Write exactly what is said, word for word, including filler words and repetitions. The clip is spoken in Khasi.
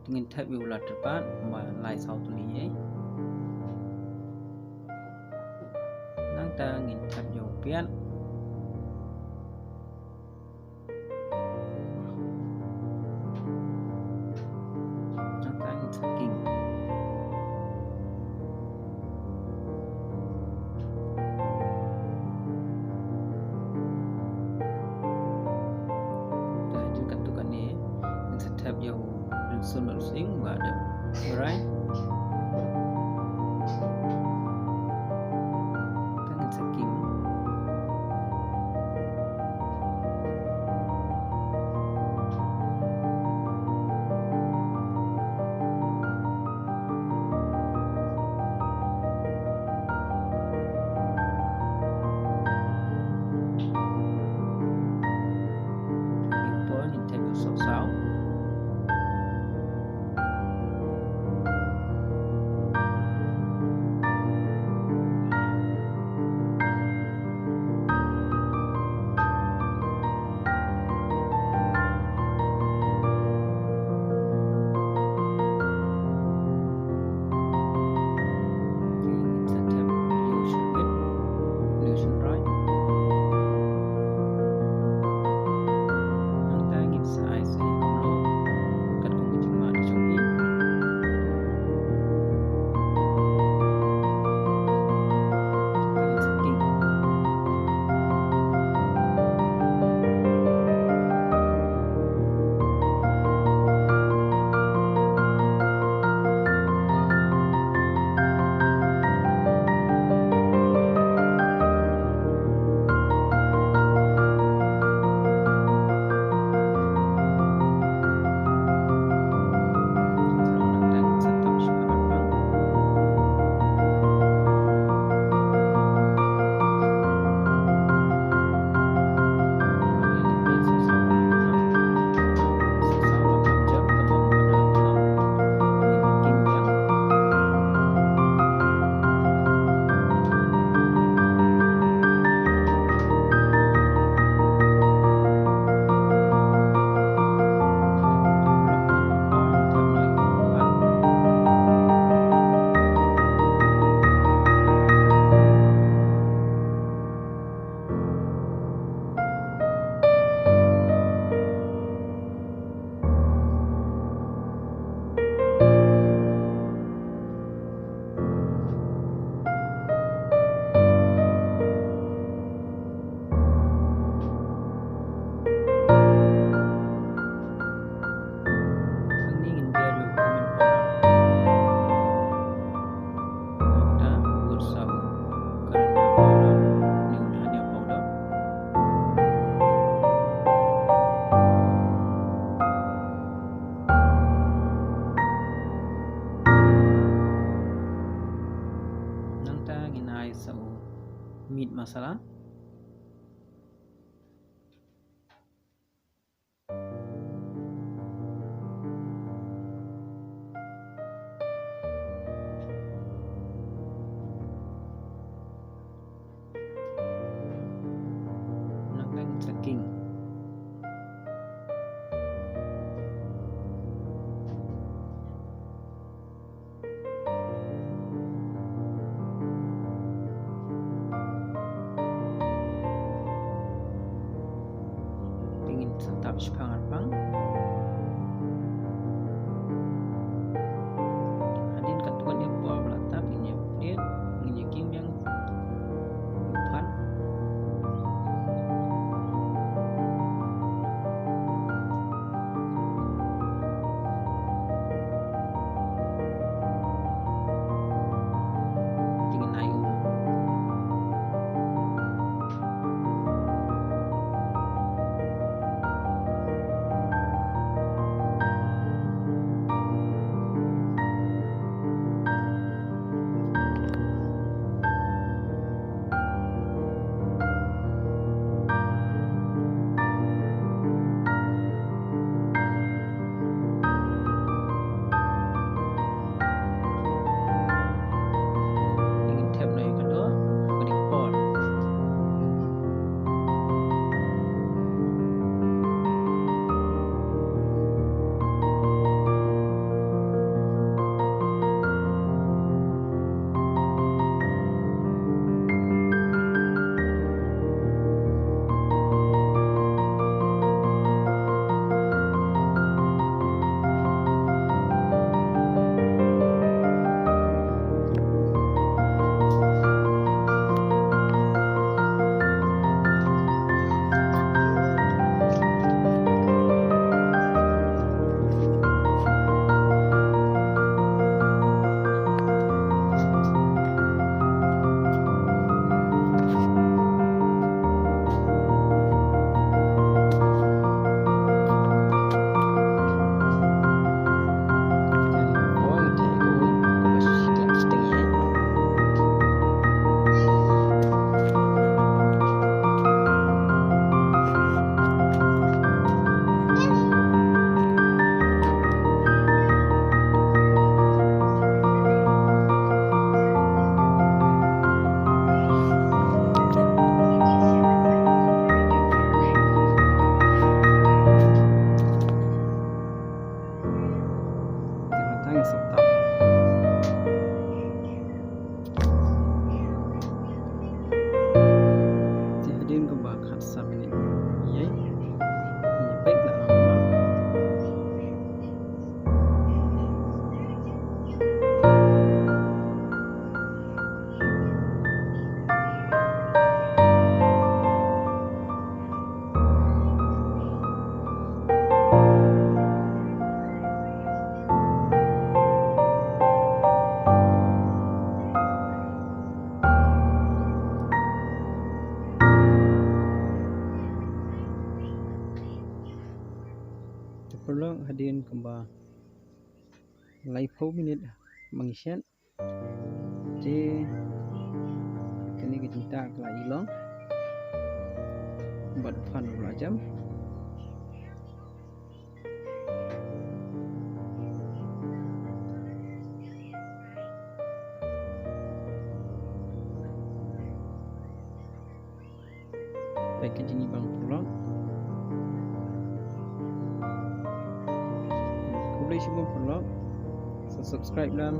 Ngin thep ïa u la tyrpad ba lai saw tylli ei. Nangta ngin thep ïa u piat. Nangta ngin sa king. Te hadien katto katne ngin sa thep ïa u Rynsun Marsing ba dep rai. Te ngin sa king. Por ngin thep ïa u sawsaw. Nangta ngin ai sa u meat masala. Nangta ngin sa king. Stop. Te hadien kumba khatsan minit ïa ïa peit la. Te paralok, hadien kumba laiphew minit ma ngi shet. Te kane ka jingtah ka la i long bad u phan u la jem. Peit ka jingïabang paralok. Khublei shibun paralok. Sa subscribe lang.